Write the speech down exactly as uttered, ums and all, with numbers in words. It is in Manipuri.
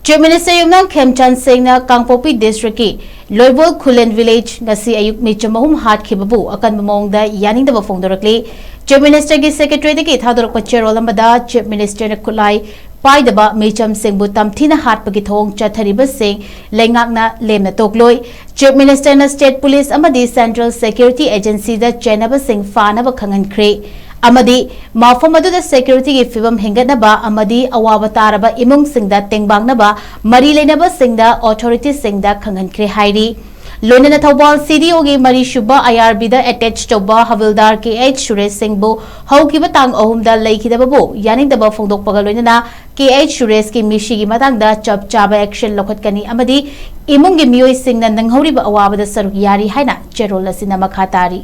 Chief Minister ꯌꯨꯝꯅꯥꯝ ꯈꯦꯝꯆꯥꯟ ꯁꯤꯡꯅ ꯀꯥꯡꯄꯣꯛꯄꯤ district ꯀꯤ ꯂꯣꯏꯕꯣꯜ ꯈꯨꯂꯦꯟ village ꯉꯁꯤ ꯑꯌꯨꯛ ꯃꯤꯆꯝ ꯑꯍꯨꯝ ꯍꯥꯠꯈꯤꯕꯕꯨ ꯑꯀꯟꯕ ꯃꯑꯣꯡꯗ ꯌꯥꯅꯤꯡꯗꯕ ꯐꯣꯡꯗꯣꯔꯛꯂꯤ꯫ Chief Minister ꯒꯤ secretary ꯗꯒꯤ ꯊꯥꯗꯣꯔꯛꯄ ꯆꯦꯔꯣꯜ ꯑꯃꯗ Chief Minister ꯅ ꯈꯨꯠꯂꯥꯏ ꯄꯥꯏꯗꯕ ꯃꯤꯆꯝꯁꯤꯡꯕꯨ ꯇꯝꯊꯤꯅ ꯍꯥꯠꯄꯒꯤ ꯊꯧꯑꯣꯡ ꯆꯠꯊꯔꯤꯕꯁꯤꯡ ꯂꯩꯉꯥꯛꯅ ꯂꯦꯝꯅ ꯇꯣꯛꯂꯣꯏ꯫ Chief Minister ꯅ state police ꯑꯃꯗꯤ central security agency ꯗ ꯆꯦꯟꯅꯕꯁꯤꯡ ꯐꯥꯅꯕ ꯈꯪꯍꯟꯈ꯭ꯔꯦ ꯑꯃꯗꯤ ꯃꯐꯝ ꯑꯗꯨꯗ security ꯒꯤ ꯐꯤꯚꯝ ꯍꯦꯟꯒꯠꯅꯕ ꯑꯃꯗꯤ ꯑꯋꯥꯕ ꯇꯥꯔꯕ ꯏꯃꯨꯡꯁꯤꯡꯗ ꯇꯦꯡꯕꯥꯡꯅꯕ ꯃꯔꯤ ꯂꯩꯅꯕꯁꯤꯡꯗ authority ꯁꯤꯡꯗ ꯈꯪꯍꯟꯈ꯭ꯔꯦ ꯍꯥꯏꯔꯤ꯫ ꯂꯣꯏꯅꯅ ꯊꯧꯕꯥꯜ C D O ꯒꯤ ꯃꯔꯤꯁꯨꯕ I R B the attach ꯇꯧꯕ ꯍꯕꯤꯜꯗꯥꯔ K H ꯁꯨꯔꯦꯁ ꯁꯤꯡꯕꯨ ꯍꯧꯈꯤꯕ ꯇꯥꯡ ꯑꯍꯨꯝꯗ ꯂꯩꯈꯤꯗꯕꯕꯨ ꯌꯥꯅꯤꯡꯗꯕ ꯐꯣꯡꯗꯣꯛꯄꯒ ꯂꯣꯏꯅꯅ K H ꯁꯨꯔꯦꯁꯀꯤ ꯃꯤꯁꯤꯒꯤ ꯃꯇꯥꯡꯗ ꯆꯞ ꯆꯥꯕ action ꯂꯧꯈꯠꯀꯅꯤ ꯑꯃꯗꯤ ꯏꯃꯨꯡꯒꯤ ꯃꯤꯑꯣꯏꯁꯤꯡꯅ ꯅꯪꯍꯧꯔꯤꯕ ꯑꯋꯥꯕꯗ ꯁꯔꯨꯛ ꯌꯥꯔꯤ ꯍꯥꯏꯅ ꯆꯦꯔꯣꯜ ꯑꯁꯤꯅ ꯃꯈꯥ ꯇꯥꯔꯤ꯫